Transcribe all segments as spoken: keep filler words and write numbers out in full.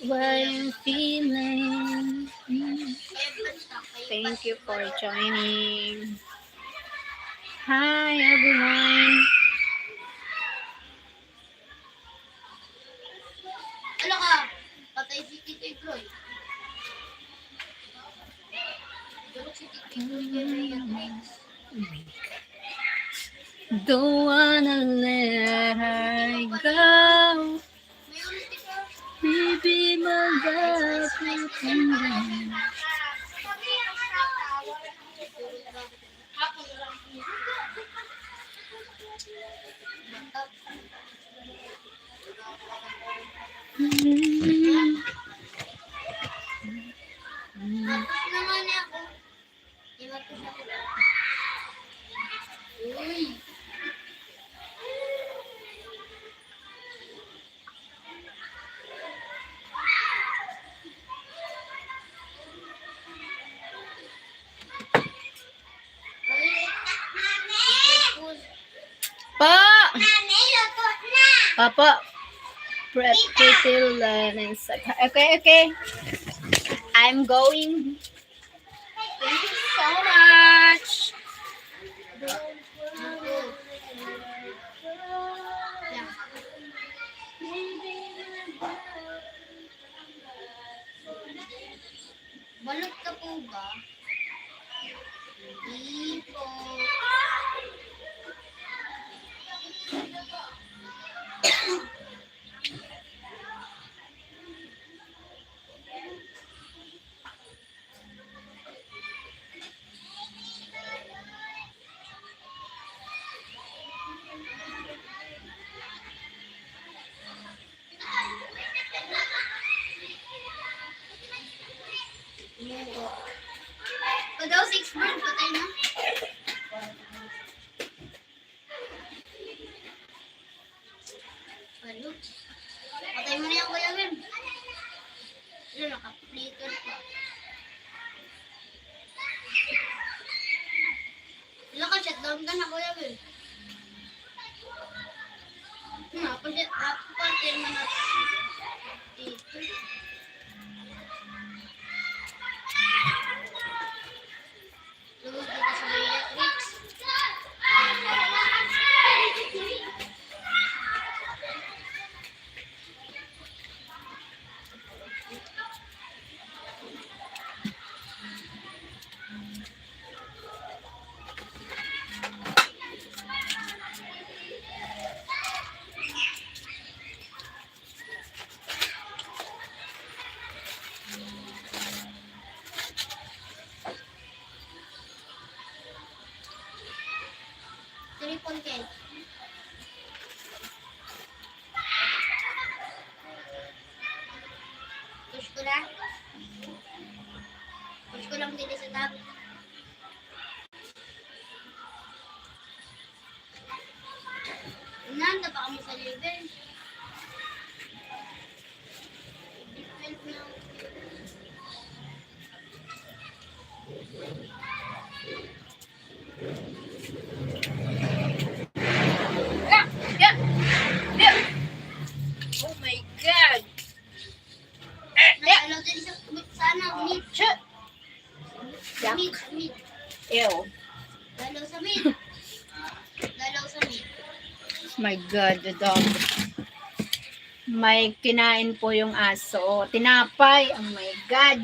What I'm feeling. Thank you for joining. Hi, everyone. Ano ka? Patay si Tito Ibroy. Tulog si Tito Ibroy kay Rhea Grace. Don't wanna let her go. Baby, my love will come down. Uy. Po! Opo. Pre-, pretty lens. Okay, okay. I'm going. Thank you so much. Balot ka po ba? Hindi po. Pag daw six bird, patay na. Ano? Patay mo na yan, Kuya Wim. Yun, naka-flicker pa. Wala ka, shutdown ka na, Kuya Wim. Hmm, pa-shut-, pa-, patay mo na. Dito. Triple K. Push ko na. Push ko lang dito sa top. Nanda pa kami sa level. Level na. Yeah, yeah, yeah. Oh my God. Nagalaw din sa, sa ano, mid. Shit. Yak. Mid, mid. Ew. Lalo sa mid. Lalo sa mid. My God, the dog. May kinain po yung aso. Tinapay. Oh my God.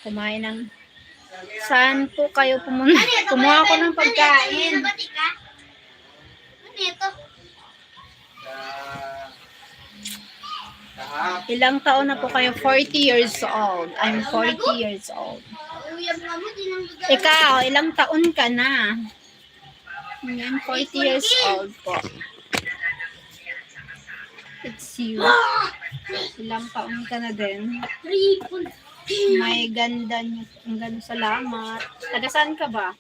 Kumain ng, saan po kayo pumunta? Ano ito? Kumuha ko ng pagkain. Ano ito? Ilang taon na po kayo? Forty years old. I'm forty years old. Ikaw, ilang taon ka na? Ngayon, forty years old po. It's you. Ilang taon ka na din? May ganda niyo. Ang ganda, salamat. Taga saan ka ba?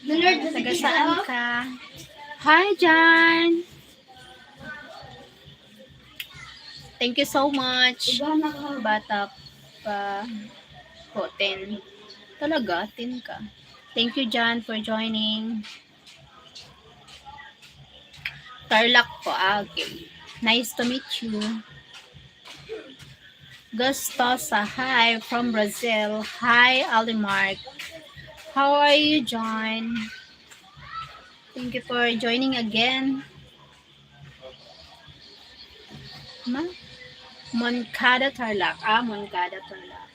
Taga saan ka? Hi, Jan! Thank you so much. Bata pa po, ten. Talaga, ten ka. Thank you, Jan, for joining. Tarlac po. Ah, okay. Nice to meet you. Gustosa, hi from Brazil. Hi, Alimark. How are you, John? Thank you for joining again. Ma? Moncada, Tarlac. Ah, Moncada, Tarlac.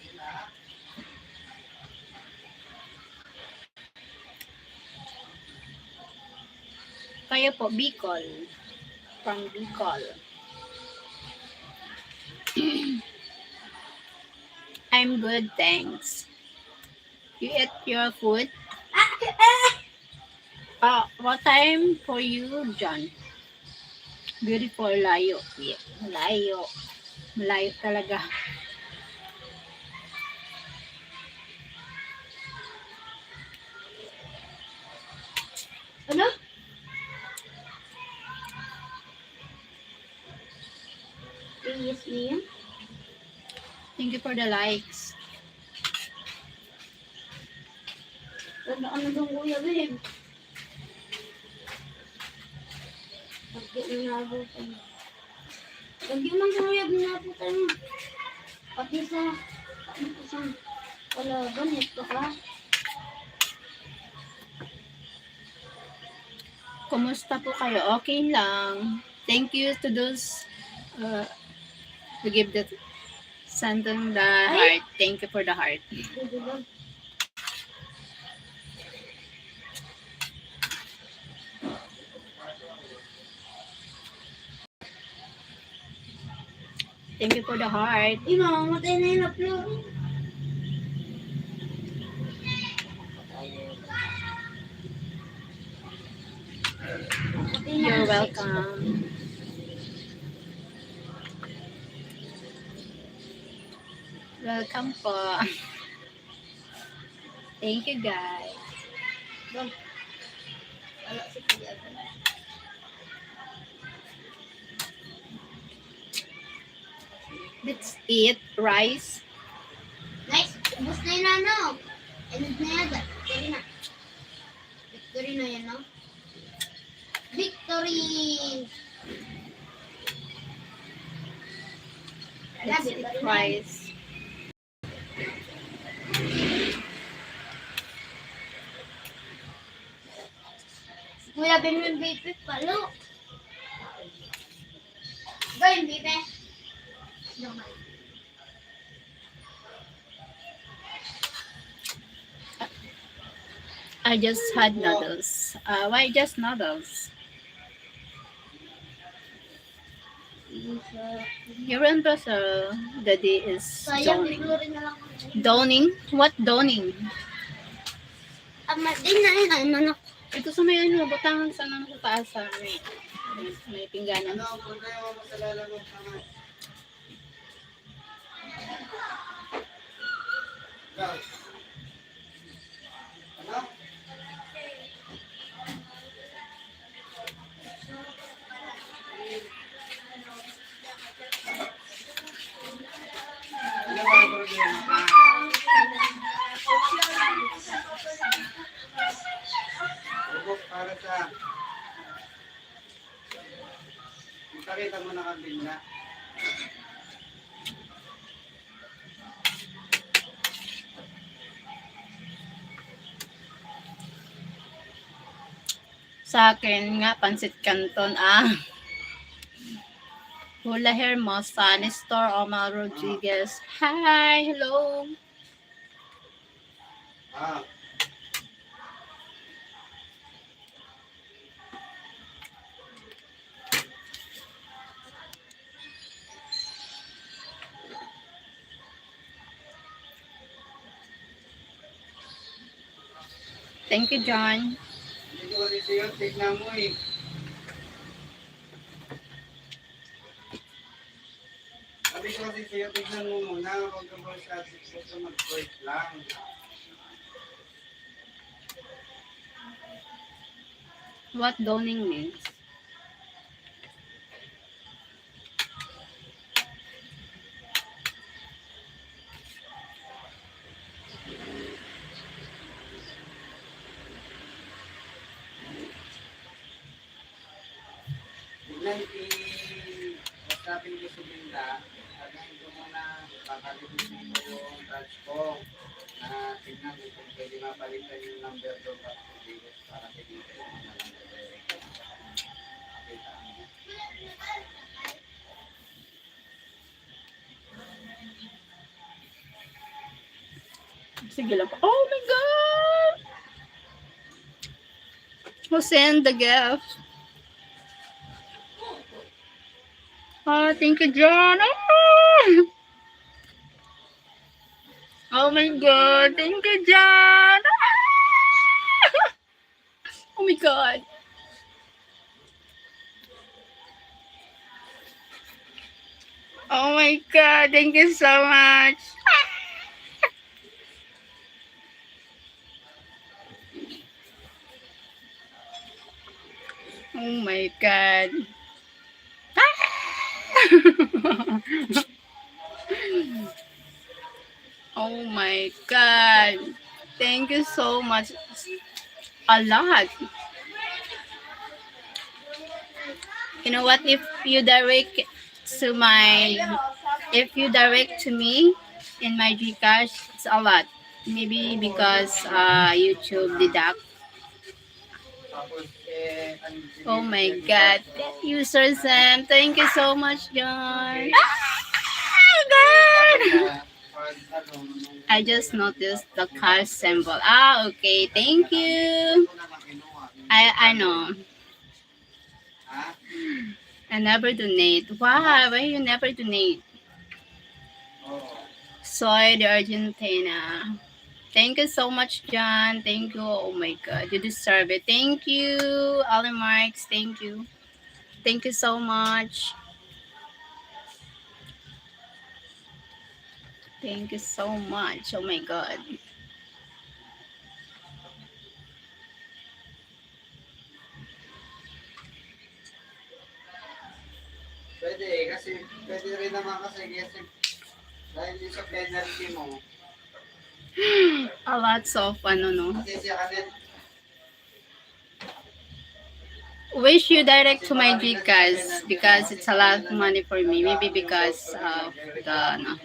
Kayo po, Bicol. From Bicol. I'm good, thanks. You eat your food? Ah, what time for you, John? Beautiful, layo. Yeah, malayo. Malayo talaga. Ano? Yes, ma'am. Thank you for the likes. Ganda ka na doon, Kuya Beb. Pag di na nabutan. Lagi man sa uyab na po tayo. Pati sa, pati sa kalaban, ito ka. Kumusta po kayo? Okay lang. Thank you to those, uh, who give the sending the heart. Thank you for the heart. Thank you for the heart. Imo, matay na yung upload. You're welcome. Welcome po. Thank you, guys. Wala si Kuya. Let's eat rice. Guys, ubos na yun, ano? End na yun. Victory na. Victory na yan, no? Victory! Let's eat rice. Kuya, bin mo yung baby palo. Go yung baby. I just had noodles. Uh, why just noodles? Here in Brazil, the day is dawning. Dawning? What dawning? Ama, din na yun, ay manok. Ito sa may ano, butangan sa ano, sa taas, sa may, may pingganan. Para sa Ipakita mo na kami na. Sa akin nga, pansit canton, ah. Hola, Hermosa, Nestor Omar Rodriguez. Hi, hello. Ah. Thank you, John. Dito kasi sa'yo, tignan mo eh. Sabi ko kasi sa'yo, tignan mo muna, huwag ka masyado, huwag ka mag-break lang. What dawning means? Nang i-, sabi ko sa Binda, sabihin ko muna, pakalimutin mo yung drugs ko. Na tingnan mo kung pwede mapalitan yung number doon para sa dito. Para sa dito yung mga number. Pakita mo. Sige lang po. Oh my God! Who send the gift? Ah, thank you, John. Ah! Oh my God! Thank you, John. Ah! Oh my God. Oh my God. Thank you so much. Oh my God. Ah! Oh my God. Thank you so much. A lot. You know what? If you direct to my, if you direct to me in my GCash, it's a lot. Maybe because uh, YouTube deduct. Oh my God. User Sam, thank you so much, John. Ah, God! I just noticed the car symbol. Ah, okay. Thank you. I, I know. I never donate. Why? Why you never donate? Soy de Argentina. Thank you so much, John. Thank you. Oh my God, you deserve it. Thank you, Alan Marks. Thank you. Thank you so much. Thank you so much. Oh my God. Pwede eh, kasi pwede rin naman kasi, kasi dahil yung sa penalty mo. A lots of ano, no? Kasi siya kasi Wish you direct to my GCash because it's a lot of money for me. Maybe because of the, ano,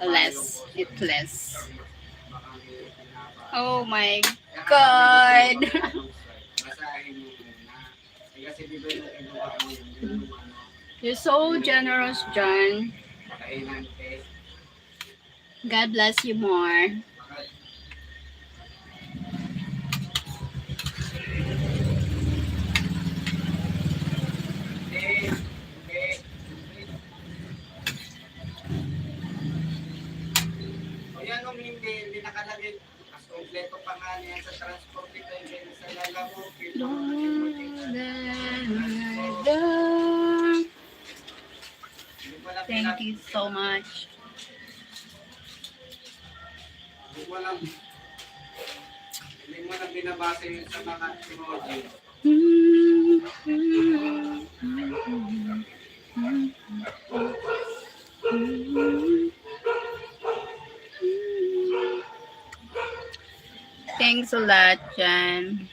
less, it less. Oh my God. You're so generous, John. God bless you more. O yan, nung hindi, hindi nakalagay, mas kompleto pa nga niyan sa transporte ko, hindi sa lalabo. Thank you so much. Hindi mo lang, hindi mo lang binabasa yun sa mga emoji. Thanks a lot, Jan.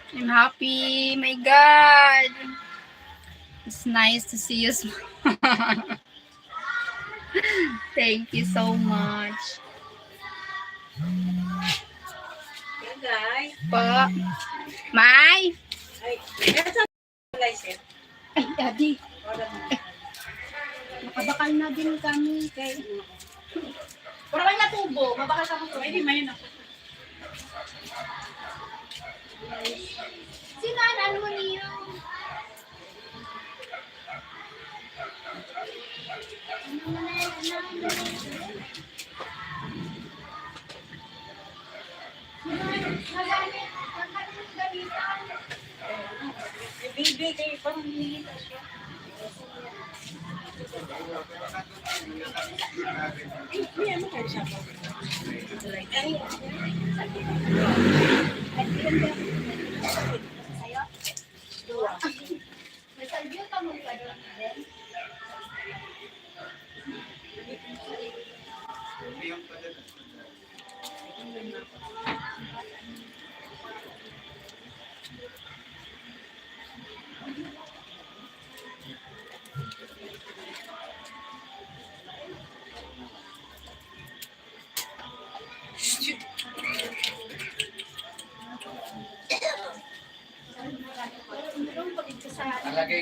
I'm happy. My God. It's nice to see you smile. Thank you so much. Inday. Po. May? Ay, Ay, Daddy. Ay, nakabakal na din kami kay Pero may natubo, mabakal ka mo. Pwede, may na. Sino ang ano niyo? Bibigay, parang nilito siya. Ay, may ano kayo siya? Ay, ay, ay, ay, sa'yo? Dua. May salvio ka mo, Brother Miguel?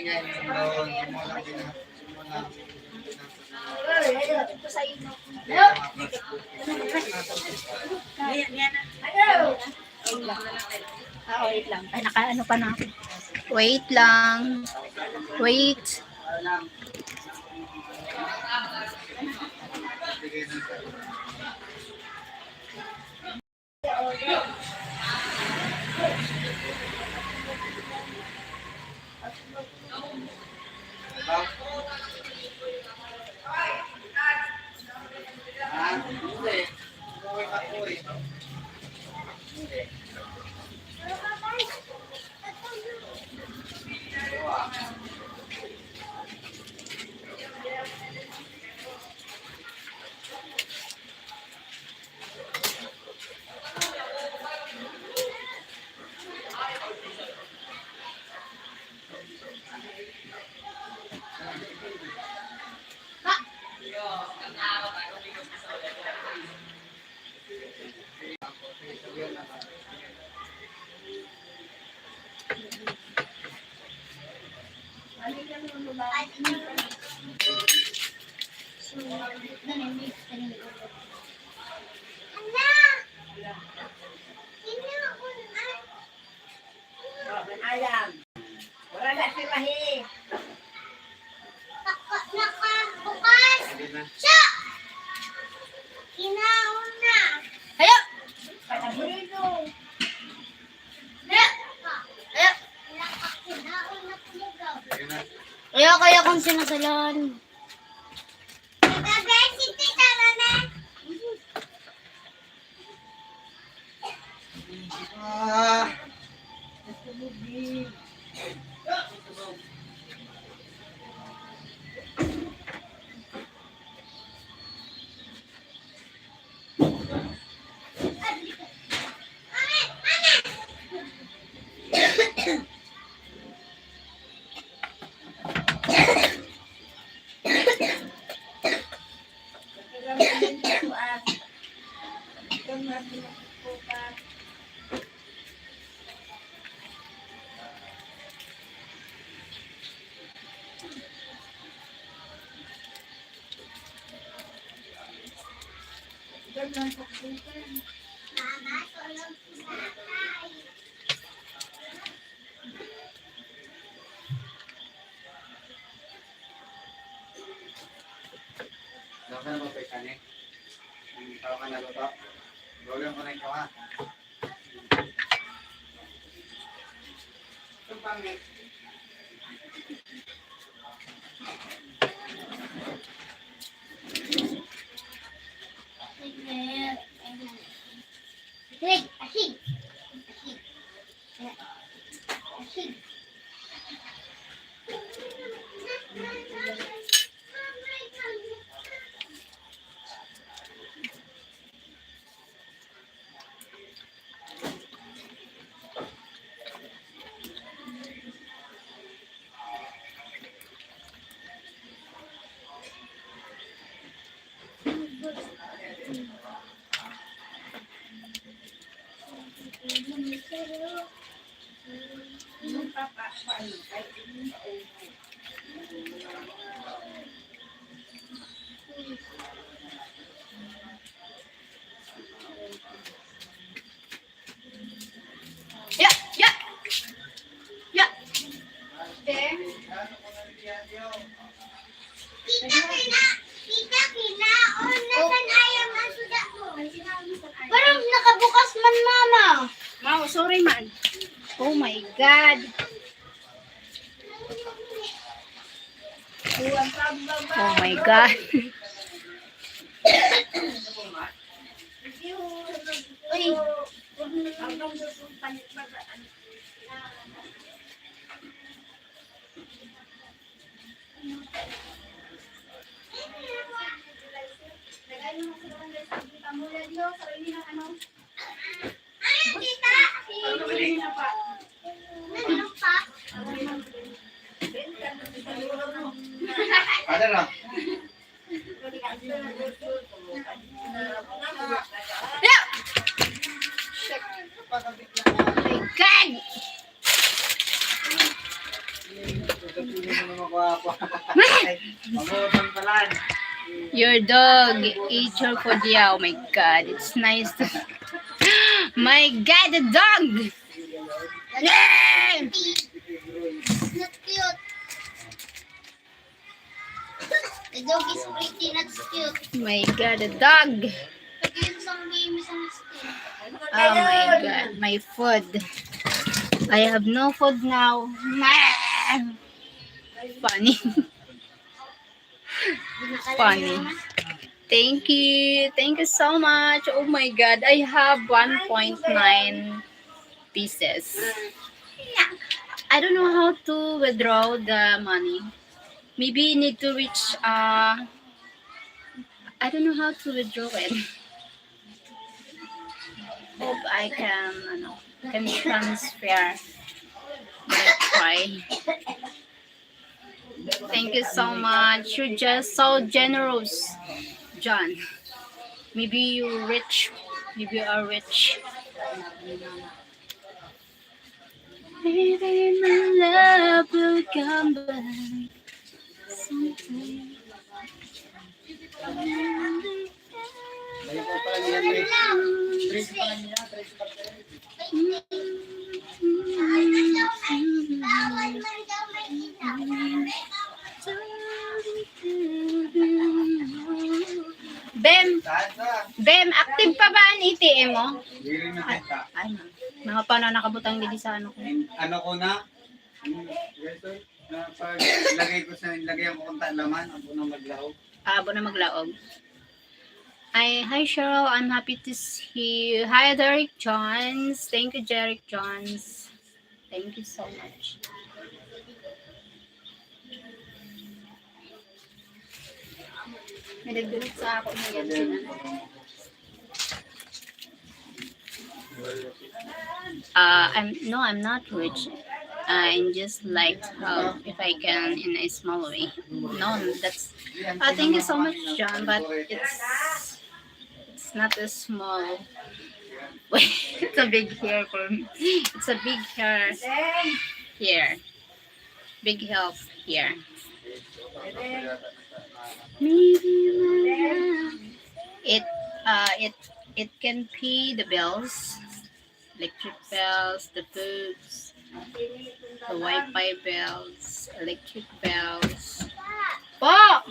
Wait lang. Ah, wait lang. Ay, naka-ano pa na ako. Wait lang. Wait. Ayan. Wala na si Mahi. Naka-, nakabukas. Siya! Kinaon na. Hayo! Kanabulo. Hayo! Hayo! Kinaon na po ikaw. Kaya, kaya kung sinasalan. Nagkakaisi kita, Mama. Ah. Nasa na ba pa isa ni? Ang tao ka na luto? Gawin ko na ikaw, ha? Ito pang next. Asig, asig. Asig. Asig. Ya, ya. Ya. Kita, kita, kita, kita. Oh, nasan ayam ang suda mo? Parang nakabukas man, Mama. Mao, sorry man. Oh my God. Oh my God. Uy. Ada na. Yeah! Oh my God! Your dog ate your food, yeah. Oh my God, it's nice to... My God, the dog! Yeah! It's not cute. The dog is pretty, not cute. My God, the dog! Pag yun sa may isang skin. Oh my God, my food. I have no food now. Funny. Funny. Thank you. Thank you so much. Oh my God, I have one point nine pieces. I don't know how to withdraw the money. Maybe you need to reach, uh, I don't know how to withdraw it. Hope I can, ano, can transfer. Let's try. Thank you so much. You're just so generous, John. Maybe you rich. Maybe you are rich. Maybe my love will come back someday. Bem, Bem, active pa ba ang A T M mo? Diri na kita. Ay, mga paano nakabutang dili sa ano ko. Ano ko na? Hmm, guys, oh, na pag lagay ko sa lagyan ko kung laman, ako na maglaog. Abo na maglaog. Ay, hi Cheryl, I'm happy to see you. Hi Derek Johns. Thank you, Derek Johns. Thank you so much. May nagdulot sa ako na yan. Uh, I'm no, I'm not rich. I'm just like how if I can in a small way. No, that's. Uh, thank you so much, John. But it's it's not a small. It's a big hair for me. It's a big hair here. Big help here. Maybe my love. It uh it it can pay the bills, electric bills, the foods, the Wi-Fi bills, electric bills. Po!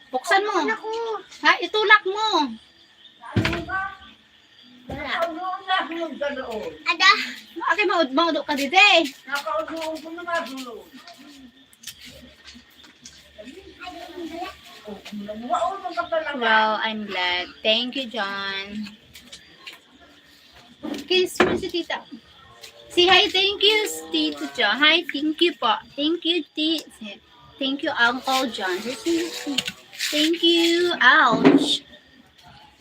Buksan mo. Ako. Ha? Itulak mo. Ada. Ake, maud maudo ka didi. Well, I'm glad. Thank you, John. Kiss mo si tita. Say hi, thank you, Tito John. Hi, thank you po. Thank you, Ti. Thank you, Uncle John. Thank you. Ouch.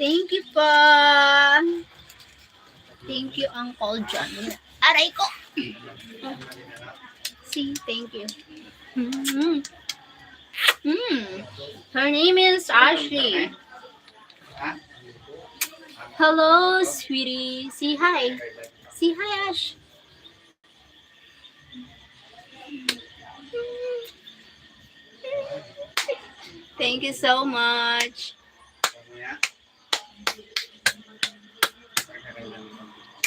Thank you po. Thank you, Uncle John. Aray ko. See, thank you. Mm. Mm. Her name is Ashley. Hello, sweetie. Say hi. Say hi, Ash. Thank you so much.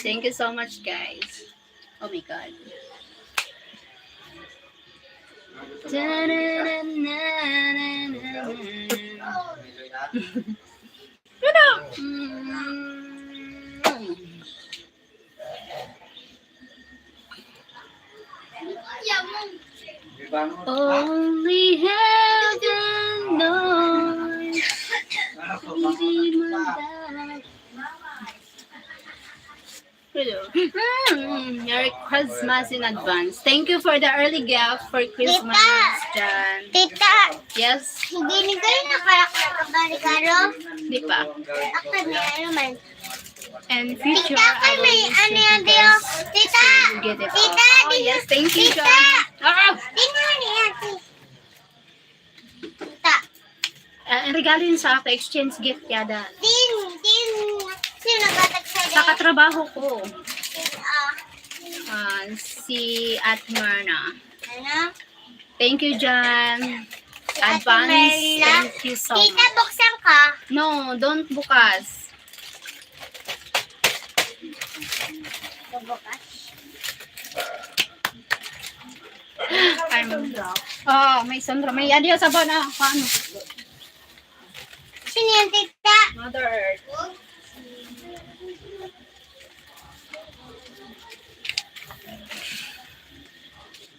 Thank you so much, guys. Oh my God. Ano? Mm. Only heaven knows. Hindi man dapat. Hello. Mm, Merry Christmas in advance. Thank you for the early gift for Christmas, Jan. Tita, Yes, hindi ni kayo nakarakot ang barikaro? Di pa. Ako na naman. And future, Tita, kay may ano yan, Dio? Tita! Get it. Tita, Oh, di- yes, thank you, Tita! Jan. Ah! Tingnan ni Ate. Tita, Ah, ang regalo yun sa ako, exchange gift yada. din, din, sino nagkatag sa Sa katrabaho ko, Ah, ah, si Ate Marna. ano? Thank you, Jan. Advance, thank you so much. Tita, buksan ka. No, don't bukas. Bukas. Ay, oh, may sundro. May ano yung sabaw na, paano? Sino yan, tita? Mother Earth.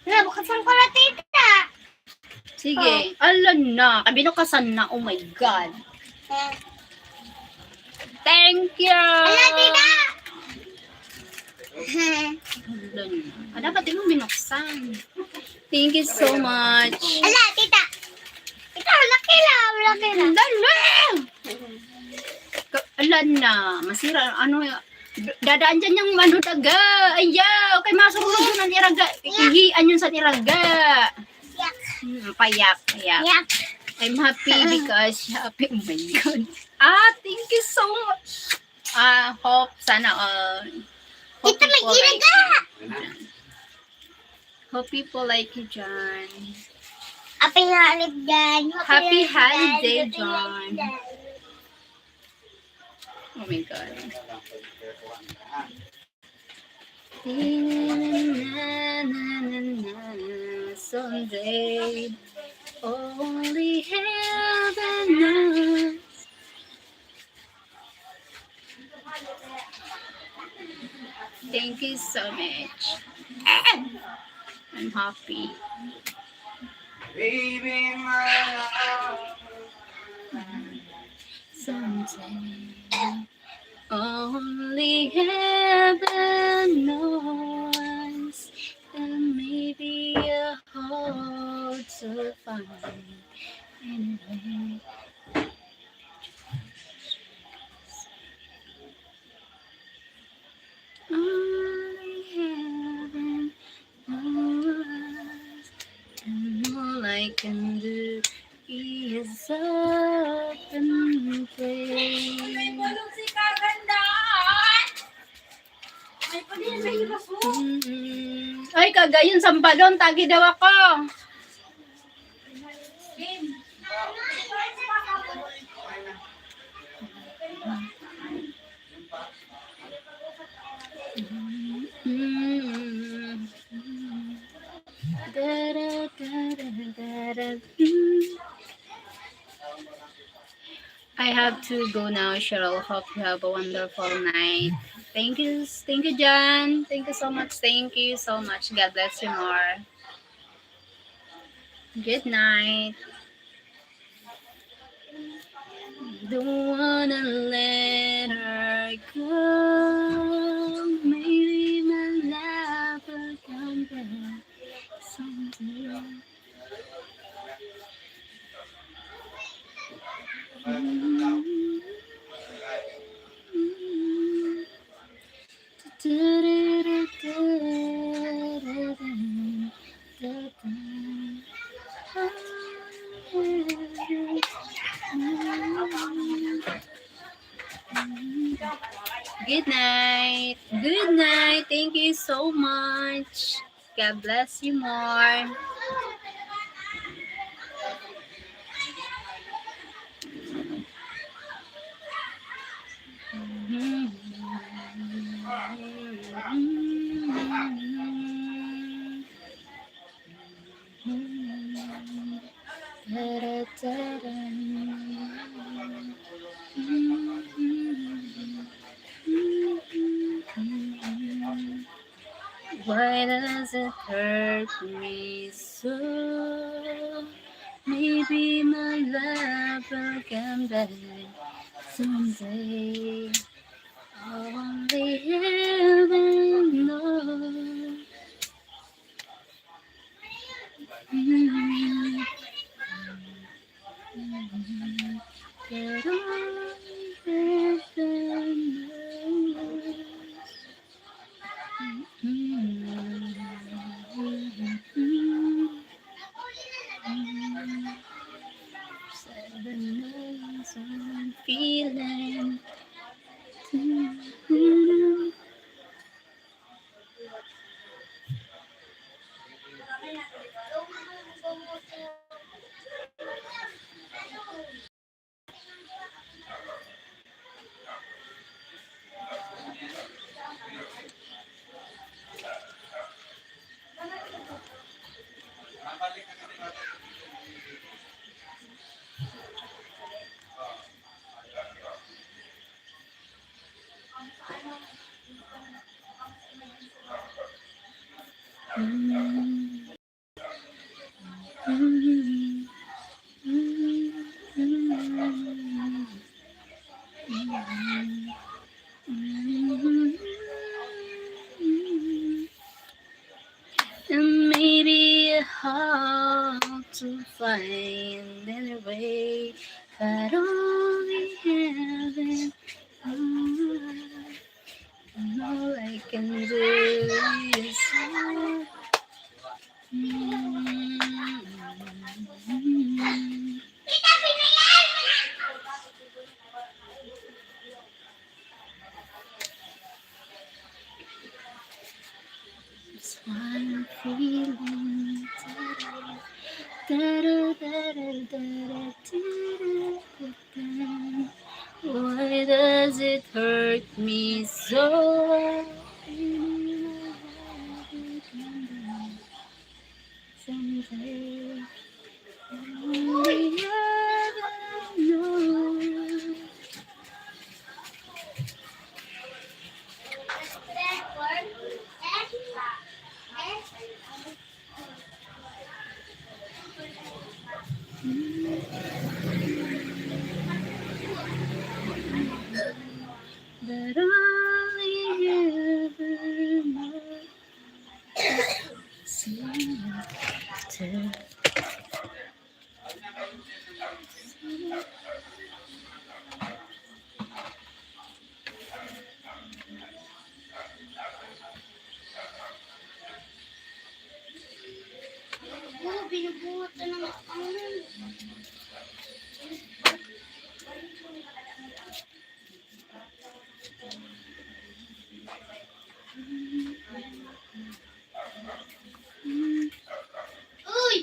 Nabukasan ko na, tita. Sige. Oh. Ala na. Kabinukasan na. Oh my God. Eh. Thank you. Ala, tita. Ala na. Ah, dapat di mo binuksan. Thank you so much. Ala, tita. Ikaw, laki lang, laki lang. Dali! Ka- Ala na. Masira. Ano, dadaan dyan yung ano, daga. Ayaw. Kay masurulog yun ang iraga. Ihian yun sa iraga. Yak. Hmm, payak, payak. Yak. I'm happy because happy. Oh my God. Ah, thank you so much. Ah, hope sana all. Hope people like you. Hope people like you, John. Happy holiday, John. Happy holiday, John. Oh my God. Someday, only heaven knows. Thank you so much. I'm happy. Baby, my love. Someday, only heaven knows, and maybe a heart so fine. Anyway. Only heaven knows, and all I can do is hope and pray. May balon si Kagandahan! May balon, may basura! Mm. Ay, kagayon sa balon, tagi daw ako. I have to go now, Cheryl. Hope you have a wonderful night. Thank you, thank you, Jan. Thank you so much. Thank you so much. God bless you more. Good night. Don't wanna let her go. Maybe my love will come back someday. Good night. Good night. Thank you so much. God bless you more. Why does it hurt me so? Maybe my love will come back someday. Only heaven knows. Pero heaven knows. Seven days I'm feeling. find any way, but only heaven. Ah, and all I can do is, mm, this one feeling. Why does it hurt me so? Someday, only heaven knows. But only heaven knows. Oo, binubuhat na ng ano. Uy!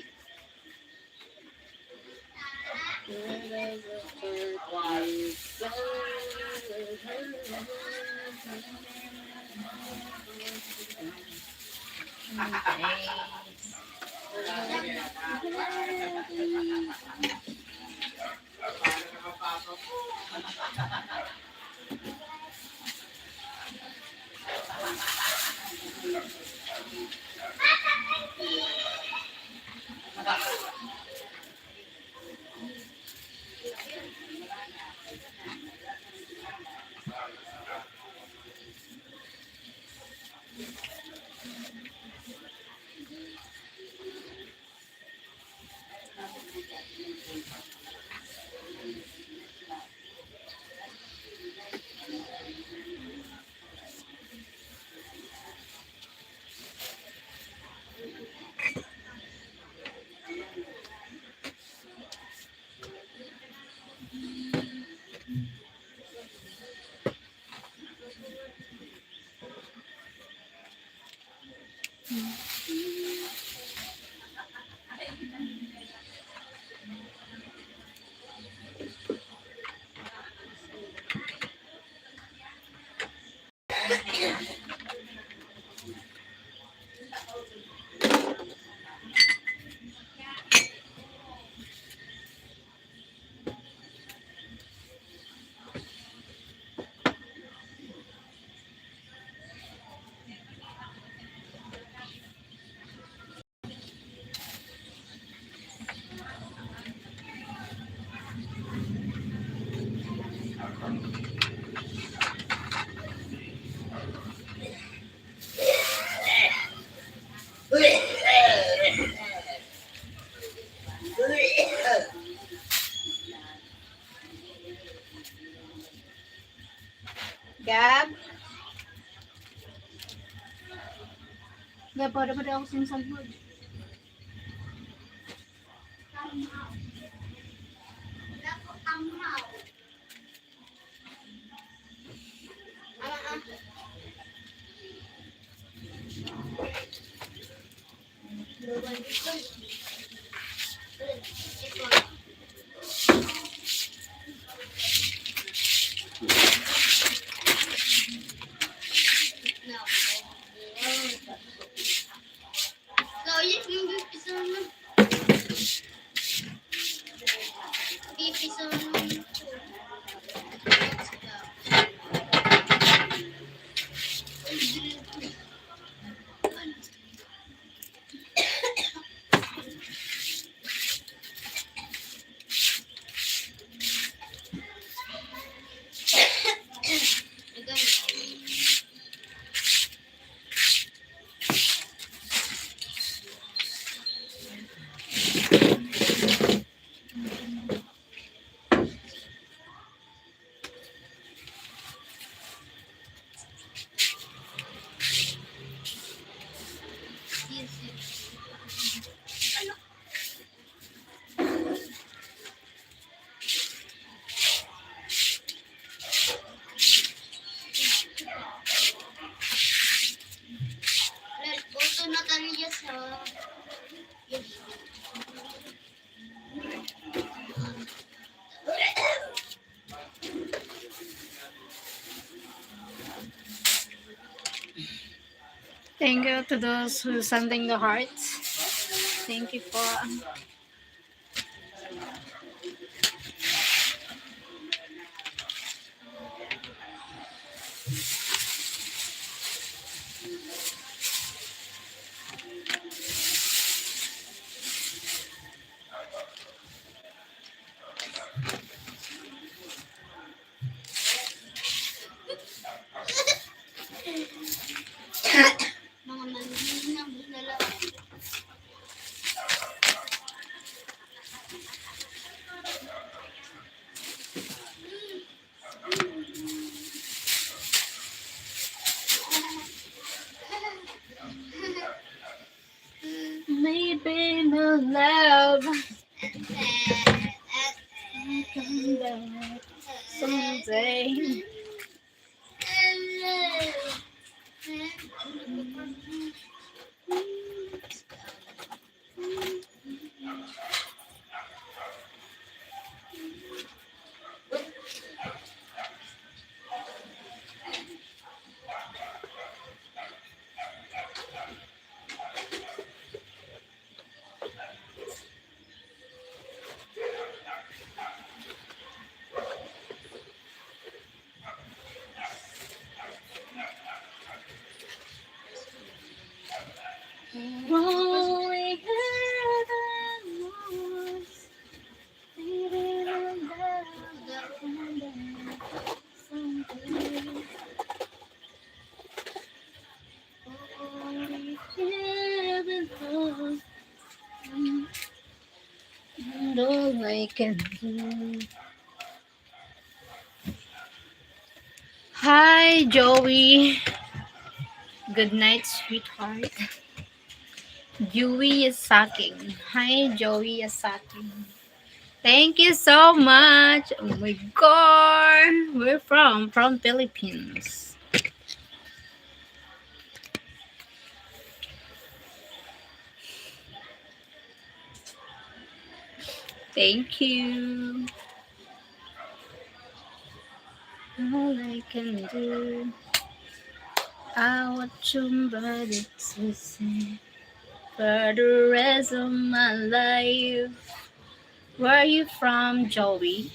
Gab? Gab, para ba daw ako sinasagod? Thank you to those who sending the hearts. Thank you for Maybe my love will come back someday. Only heaven knows. Maybe my love will come back someday. Only heaven knows. And all I can do. Hi, Joey. Good night, sweetheart. Joey Yasaking. Hi, Joey Yasaking. Thank you so much. Oh my God. Where from? From Philippines. Thank you. All I can do, I watch somebody to say for the rest of my life. Where are you from, Joey?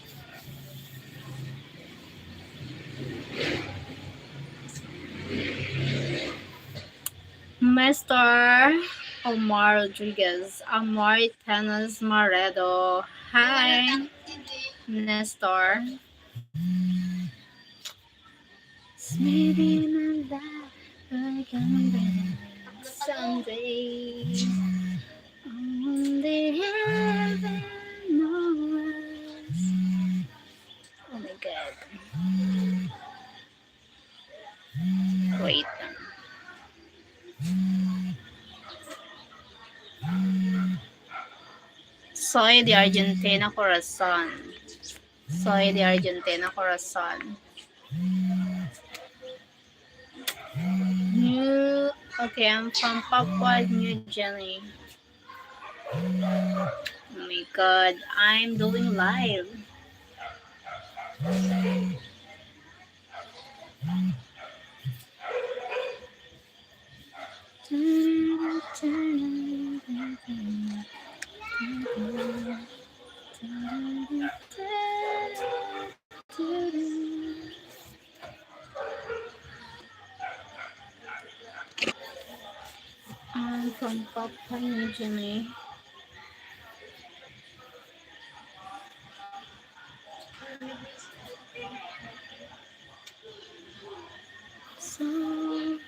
Mister Omar Rodriguez, Amor Tenas Maredo. Hi, Nestor. Maybe my love will come back someday. Only heaven knows. Oh my God. Wait lang. Soy de Argentina, corazon. Soy de Argentina, corazon. New, okay, I'm from Papua New Guinea. Oh my God, I'm doing live. I'm from Papua New Guinea. So,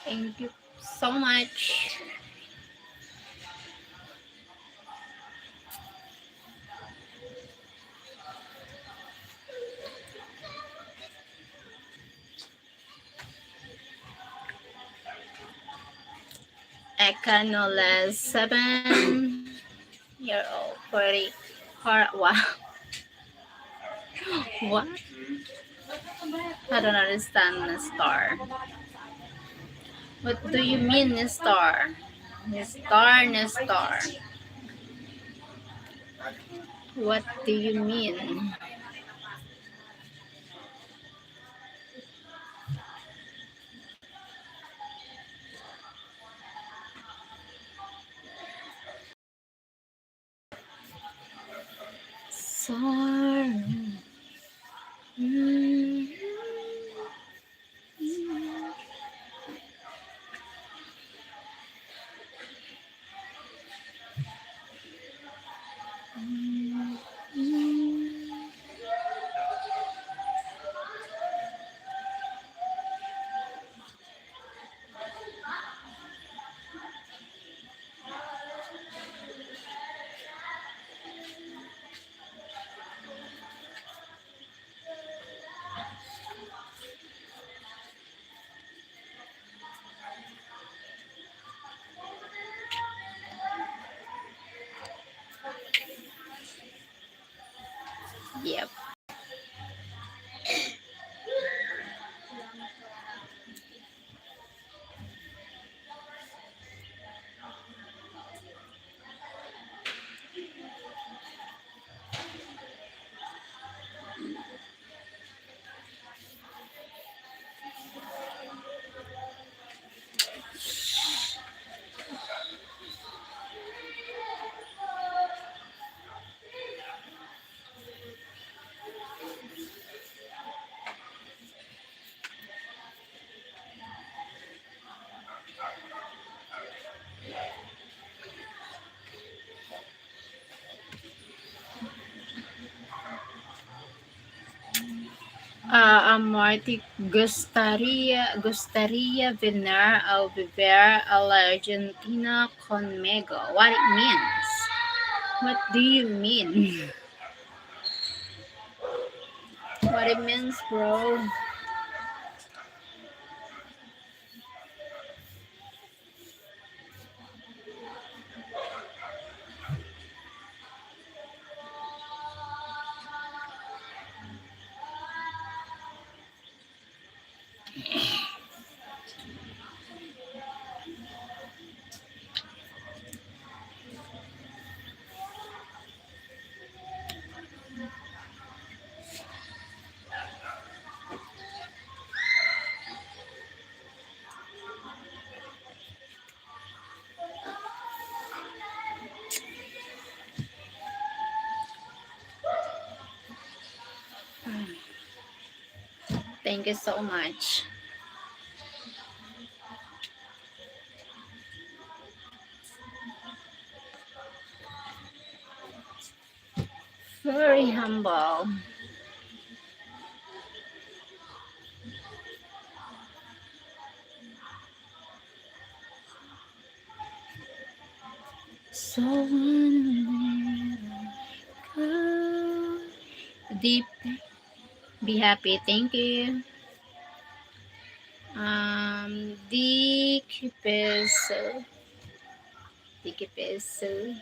thank you so much. Eka no less seven year old, forty, or, wow. What? I don't understand, Nestor. What do you mean, Nestor? Nestor, Nestor. What do you mean? Sorry. Mm. Yep. Ah, amo, I think gustaría, gustaría venir a vivir a la Argentina conmigo. What it means? What do you mean? What it means, bro? Thank you so much. Very humble. So, deep, be happy. Thank you. Um, di kipeso. Di kipeso.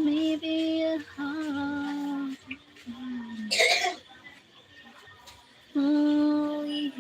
Maybe a heart. Oh, yeah.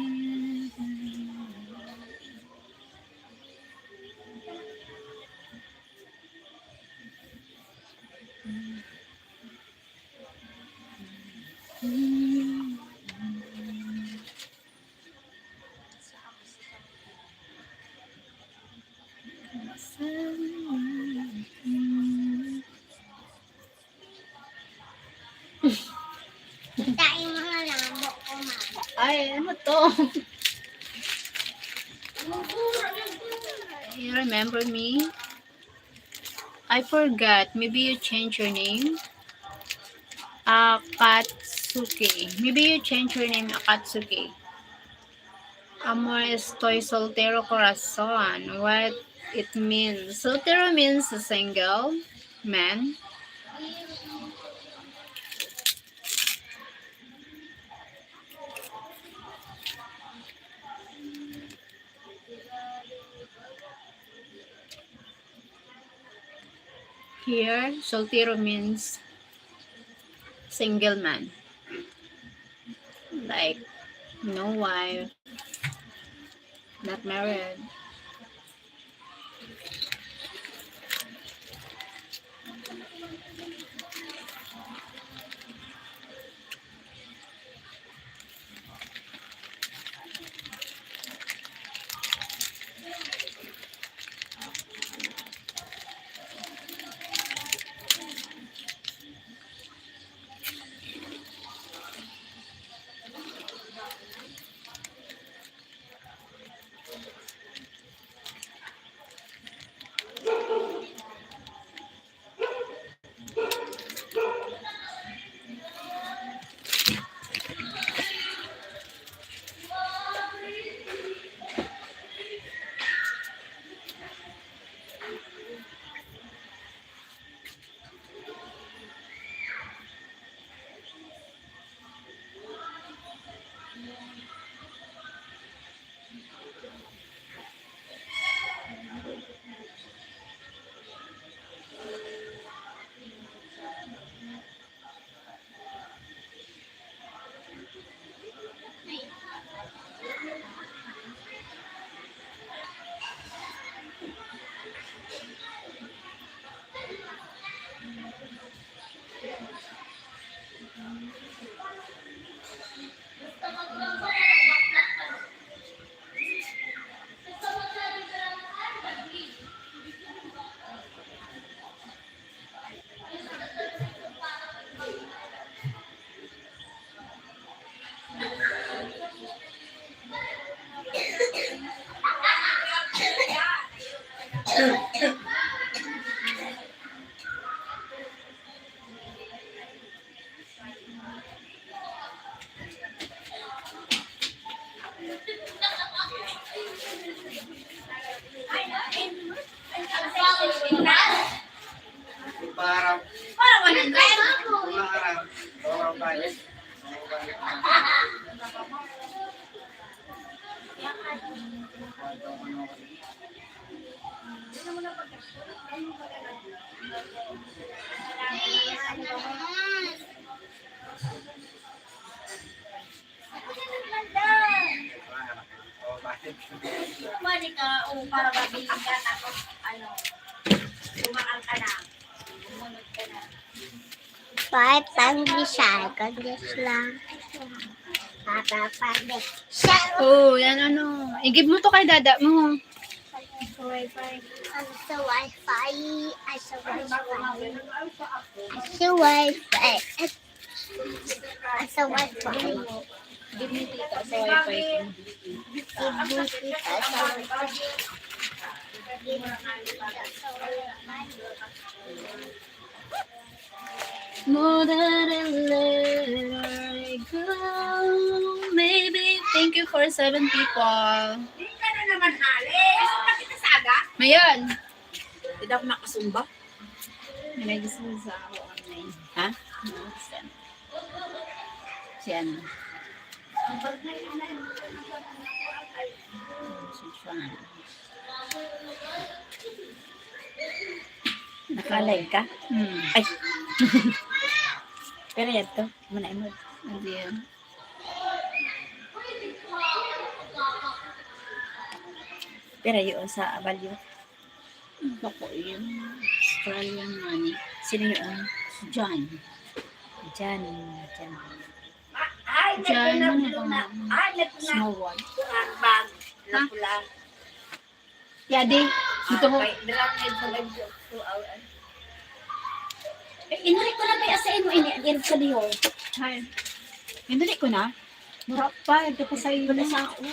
Tayo mga labo ko, ma. Ay, ano to? You remember me? I forgot. Maybe you change your name. Akatsuki. Maybe you change your name, Akatsuki. Amor, estoy soltero, corazon. What it means? Soltero means a single man. Here, soltero means single man. Like, no wife, not married. Para, para one hundred. Mga harap, mga balik. Bumalik ka, o para mabiling ka, tapos, ano, tumakal ka na. Sumunod ka na. Five, ten, seconds lang. Papa, five, siya. Oh, yan ano. I-give mo to kay dada mo. Sa wifi. Ano sa wifi? Ay, sa wifi. Sa wifi. Ay, sa wifi. Give me tita sa wifi. Give me tita sa wifi. Give me tita sa wifi. More than a little girl, maybe. Thank you for seven people. Di ka na naman, Alex. Bakit ka sa aga? Ngayon. Hindi ako makasumba. May gusto sa ako online. Ha? Si ano? Si Juan. Naka-live ka? Hmm. Ay. Pero yan to. Muna mo. Hindi yan. Pero yun sa Abalyo. Bako yun. Australian money. Sino yun? Si John. John. John. Ay, John, ano ba? Snow White. Bag. Ha? Pula. Yadi, ito ho. Ay, drum head mo, ganyan. Two hours. Eh, inuli ko na kaya sa imo, ini, yan sa Bihor. Ay. Inuli ko na? Mura pa, ito pa sa iyo. Wala sa ako.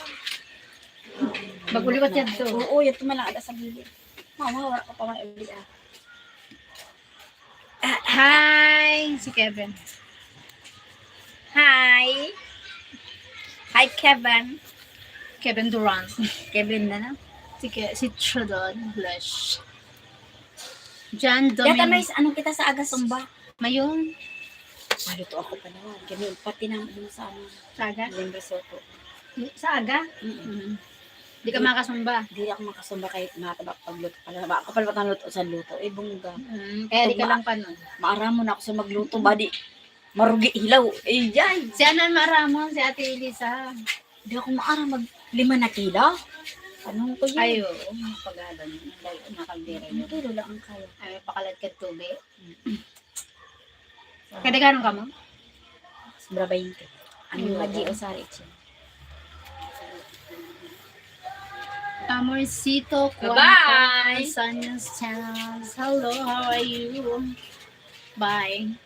Mag-uliwat yan to. Oo, yan to malakad sa gilid. Mama, wala ka pa man uli, ah. Ah, hi, si Kevin. Hi. Hi, Kevin. Kevin Durant. Kevin na, no? Si Ke-, si Tradon Blush. John Yata Domin-, may s-, ano kita sa aga sumba? Mayon. Maluto ako pa naman. Kami, pati ng ano sa ano. Sa aga? Yung risotto. Sa aga? Mm-mm. Mm. Di ka makasumba? Di ako makasumba kahit mataba pagluto. Pala, ako pala matang luto sa luto. Eh, bongga. Mm, kaya di ka lang pa nun. Maaramon ako sa magluto, badi marugi hilaw. Eh, yay! Si Anan maaramon, si Ate Elisa. Di ako maaram mag lima na kilo. Anong ko yun? Ay, oo. Pag-alam, ang layo, nakaldera yun. Ang kilo lang ang kaya. Ay, pakalad ka tubig. Mm. Kadaghan ka mo? Sobra baynte. Ang Ayun. Madi o sari siya. Amorcito, Bye-bye. Cuenca, Sanyas Channels. Hello, how are you? Bye.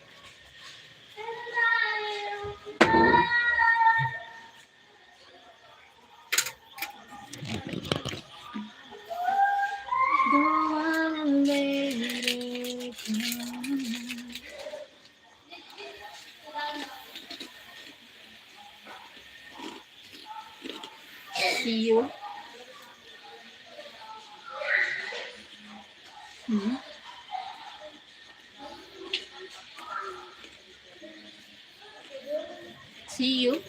See you. Hmm? See you.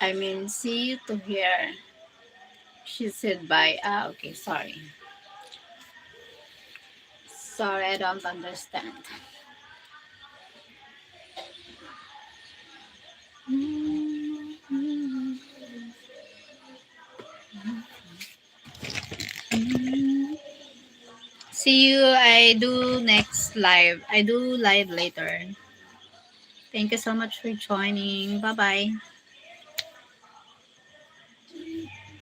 I mean, see you to hear. She said bye. Ah, okay, sorry. Sorry, I don't understand. See you. I do next live. I do live later. Thank you so much for joining. Bye-bye.